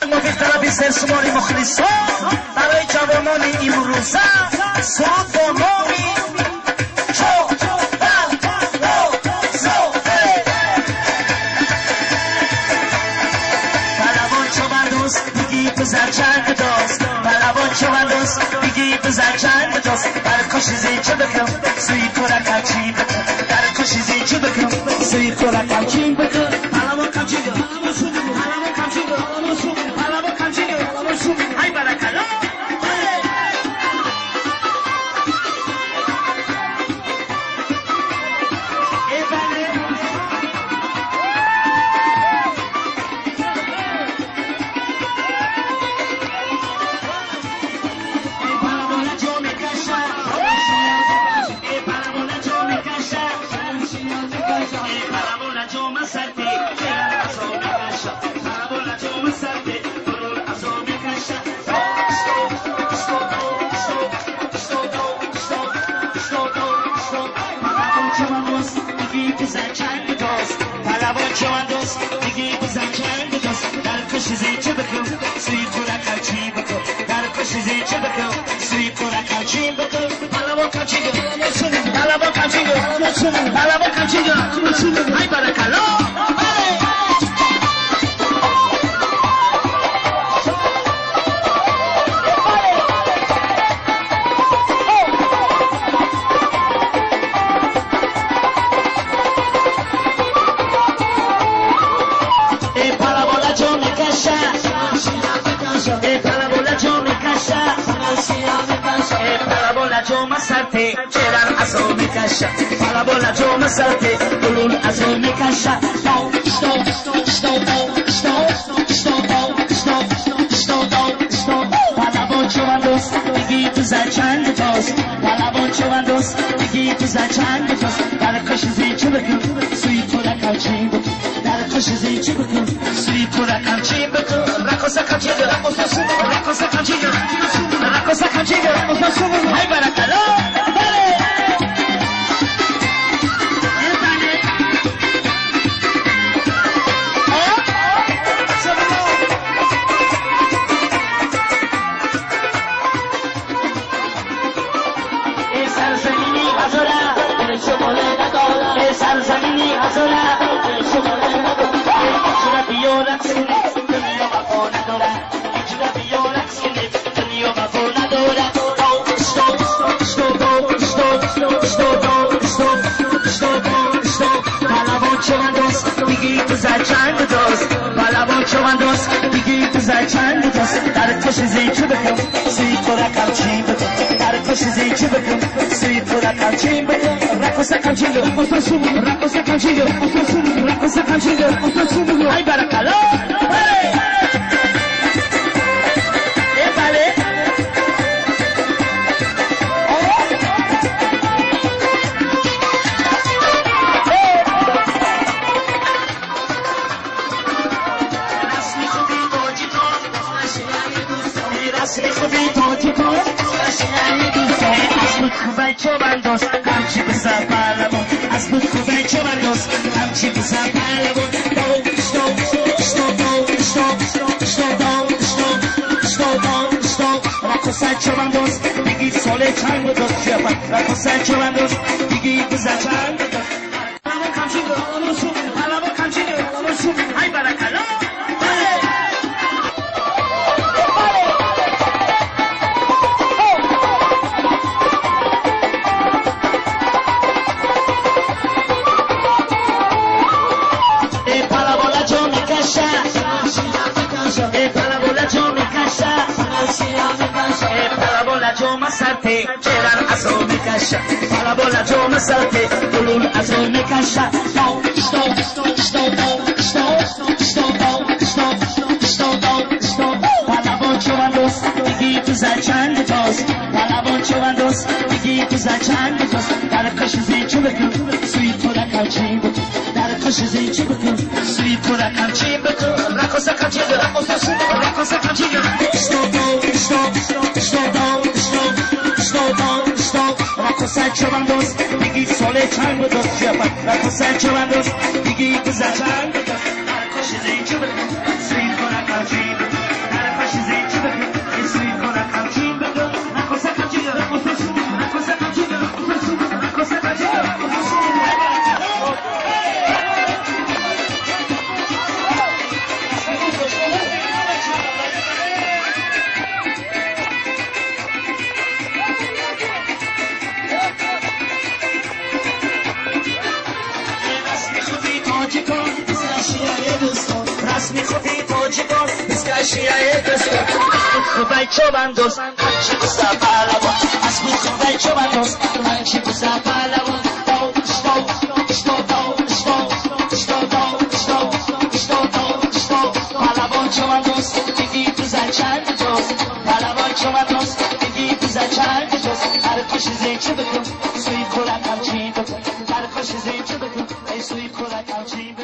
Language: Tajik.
موفق طلبی سرشماری مخلصان برای جوانان امروزه سرود با نامی پهلوان چوبندوز دیگی بزن چند تاست، پهلوان چوبندوز دیگی بزن چند تاست، در کشیزی چه بکن سوی کورکم چی بکن، در کشیزی چه بکن سوی کورکم چی بکن. پهلوان کمچینگه، پهلوان کمچینگه، پهلوان کمچینگه، های برکلا. های برکلا. Parabola joma sarte, ulul azul mikasha. Stop, stop, stop, stop, stop, stop, stop, stop. Palabon chowandos, digi tuza chand tos. Palabon chowandos, digi tuza chand tos. Dar koshizi chubakun, sui kora kamchin. Dar koshizi chubakun, sui kora kamchin. Rakosa kamchin, rakosa sumo, rakosa kamchin, rakosa kamchin, rakosa sumo. Hay barakalo. در کشیزی چی بکن سوی کورکم چی بکن، در کشیزی چی بکن سوی کورکم چی بکن. رکوسا کمچینگه، رکوسا کمچینگه، رکوسا کمچینگه، های برکلا. худи тоҷикон бискашияе дӯстон. Аз хубай чобандоз ҳамчи буса палавон, аз хубай чобандоз ҳамчи буса палавон. Палавон чобандоз диги туза чанд ҷоз, палавон чобандоз диги туза чанд ҷоз. Ҳар қоши зечи бикун суи хӯракам чи бикун, ҳар қоши зечи бикун эй суи хӯракам чи бикун.